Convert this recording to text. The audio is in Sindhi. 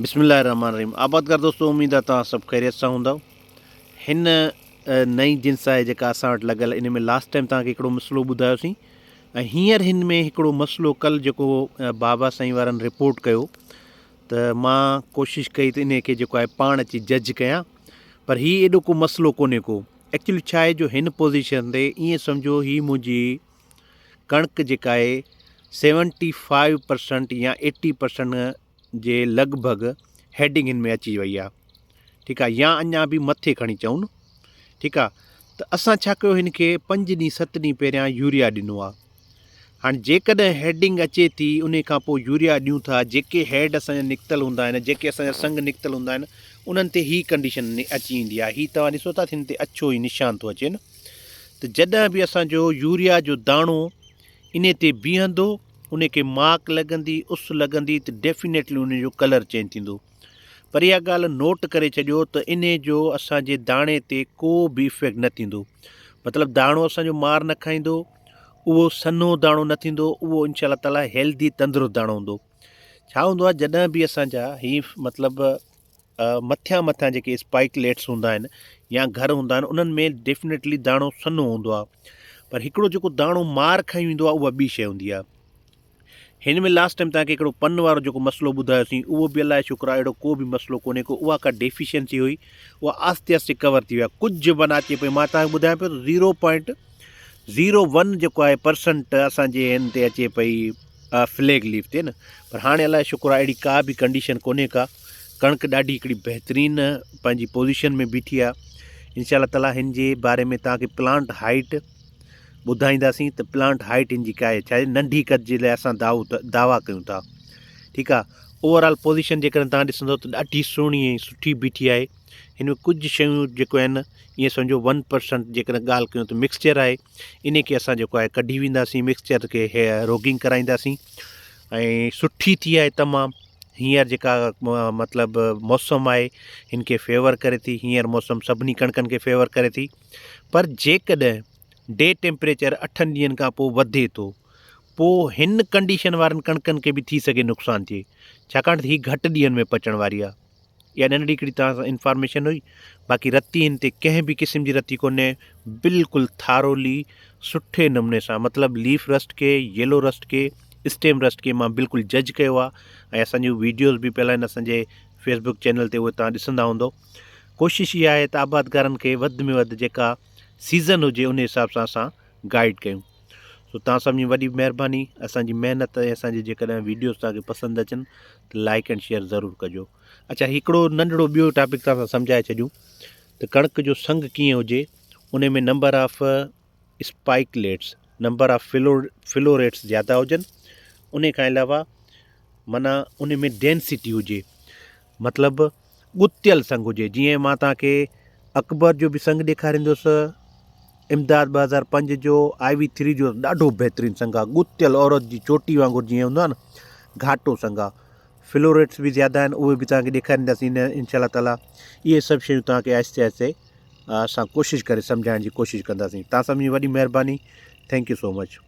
بسم الله الرحمن الرحيم آبادگار دوستو اميد آ توهان سڀ خيريت سان هوندؤ هن نئين جنس آهي جيڪا اسان وٽ لڳل ان ۾ لاسٽ ٽائيم توهان کي هڪڙو مسئلو ٻڌايوسين ۽ هينئر هن ۾ هڪڙو مسئلو ڪل جيڪو بابا سائين وارن رپورٽ ڪيو ته مان ڪوشش ڪئي ته ان کي جيڪو آهي پاڻ اچي جج ڪيان پر هي ايڏو ڪو مسئلو ڪونهي ڪو ايڪچولي ڇا آهي جو هن پوزيشن تي ائين سمجهو هي منهنجي ڪڻڪ جيڪا آهي سيونٽي فائيو پرسنٽ يا ايٽي پرسنٽ جي لڳ ڀڳ هيڊنگ هن ۾ اچي وئي آهي ٺيڪ آهي يا اڃا به مٿي کڻي چئون ٺيڪ آهي ته اسان ڇا ڪيو هن کي پنج ڏينهن ست ڏينهن پهريان يوريا ڏنو آهي هاڻي جيڪڏهن هيڊنگ اچي ٿي ان کان پوء يوريا ڏيون ٿا جيڪي هيڊ اسان جا نڪتل هوندا آهن جيڪي اسان جا سنگ نڪتل هوندا آهن انهن تي هي ڪنڊيشن اچي ايندي آهي هي توهان ڏسو ٿا هن تي اڇو هي نشان ٿو اچي نه ته جڏهن به اسان جو يوريا جو داڻو انهي تي بيهندو انهي کي ماڪ لڳندي اس لڳندي ته ڊيفينيٽلي انهي جو ڪلر چينج ٿيندو پر اها ڳالهه نوٽ ڪري ڇڏيو ته انهي جو اسان جي داڻي تي ڪو به افيڪٽ نه ٿيندو مطلب داڻو اسان جو مار نه کائيندو اهو سنهو داڻو نه ٿيندو اهو انشاء الله تعالي هيلدي تندرست داڻو هوندو ڇا هوندو آهي جڏهن به اسان جا هي مطلب مٿيان مٿيان جيڪي اسپائڪ ليٽس هوندا آهن يا گهر هوندا آهن انهن ۾ ڊيفنيٽلي داڻو سنهو هوندو آهي پر هڪڙو جيڪو داڻو مار کائي ويندو آهي اها ٻي شيء هوندي آهي هن ۾ لاسٽ ٽائيم تهانکي هڪڙو پن وارو جيڪو مسئلو ٻڌايوسين اهو به الله جو شڪر آهي اهڙو ڪو به مسئلو ڪونهي ڪو اها ڪا ڊيفيشنسي هئي اها آهستي آهستي ڪور ٿي وئي آهي ڪجهه به نه اچي پئي مان تهانکي ٻڌايان پيو ته زيرو پوائنٽ زيرو ون جيڪو آهي پرسنٽ اسانجي هن تي اچي پئي فليگ ليف تي نه پر هاڻي الله جو شڪر آهي اهڙي ڪا به ڪنڊيشن ڪونهي ڪا ڪڻڪ ڏاڍي هڪڙي بهترين پنهنجي پوزيشن ۾ بيٺي آهي انشاء الله تعالي هن جي باري ۾ توهان کي پلانٽ هائيٽ ٻڌائينداسين ته پلانٽ هائيٽ هن جي ڪا آهي ڇا ننڍي قد جي لاء اسان دعو دعويٰ ڪيون ٿا ٺيڪ آهي اوور آل پوزيشن جيڪڏهن توهان ڏسندو ته ڏاڍي سهڻي ۽ سٺي بيٺي آهي هن ۾ ڪجهه شيون جيڪو آهن ائين سمجهو ون پرسنٽ جيڪڏهن ڳالهه ڪيون ته مڪسچر آهي ان کي اسان جيڪو آهي ڪڍي وينداسين مڪسچر کي روگنگ ڪرائينداسين ۽ سٺي ٿي آهي تمام هينئر جيڪا مطلب موسم آهي هن کي فيور ڪري ٿي هينئر موسم سڀني ڪڻڪن کي فيور ڪري ٿي پر جيڪڏهن ڊي ٽيمپريچر اٺن ڏينهن کان پوء وڌي ٿو پوء هن ڪنڊيشن وارن ڪڻڪن کي به ٿي سگهي نقصان ٿئي ڇاڪاڻ ته هي گهٽ ڏينهن ۾ پچڻ واري آهي اها ننڍڙي هڪڙي توهان سان انفارميشن هئي باقي رتي هن تي ڪنهن به قسم جي رتي ڪونهي بلڪل ٿارولي سٺي نموني سان مطلب ليف رسٽ کي يلو رسٽ کي اسٽيم رسٽ کي مان بلڪل جج ڪيو آهي ۽ اسان جون ويڊيوز به پيل آهن اسان جي فيسبوڪ چينل تي اهي توهان ڏسندا هوندو ڪوشش اها آهي ته آبادگارن کي وڌ ۾ وڌ جيڪا سيزن هجي ان حساب سان اسان گائيڊ ڪيون سو توهان سڀني جي وڏي مهرباني اسان جي محنت ۽ اسان جي جيڪڏهن ويڊيوز توهان کي پسند اچن ته لائڪ اينڊ شيئر ضرور ڪجو اچها هڪڙو ننڍڙو ٻيو ٽاپڪ توهان سان سمجهائي ڇڏيون ته ڪڻڪ جو سنگ ڪيئن هجي ان ۾ number of spikelets number of florets زياده هجن ان کان علاوه معنيٰ ان ۾ ڊينسٽي هجي مطلب ڳتيل سنگ هجي جيئن مان توهان کي اڪبر جو به سنگ ڏيکاريندس امداد 2005 جو آء وي ٿري جو ڏاڍو بهترين سنگ آهي ڳتيل عورت جي چوٽي وانگر جيئن هوندو آهي نه گهاٽو سنگ آهي فلوريٽس به زياده آهن اهي به توهان کي ڏيکارينداسين انشاء الله تعالي اهي سڀ شيون توهان کي آهستي آهستي اسان ڪوشش ڪري سمجهائڻ جي ڪوشش ڪنداسين توهان سڀني جي وڏي مهرباني thank you so much.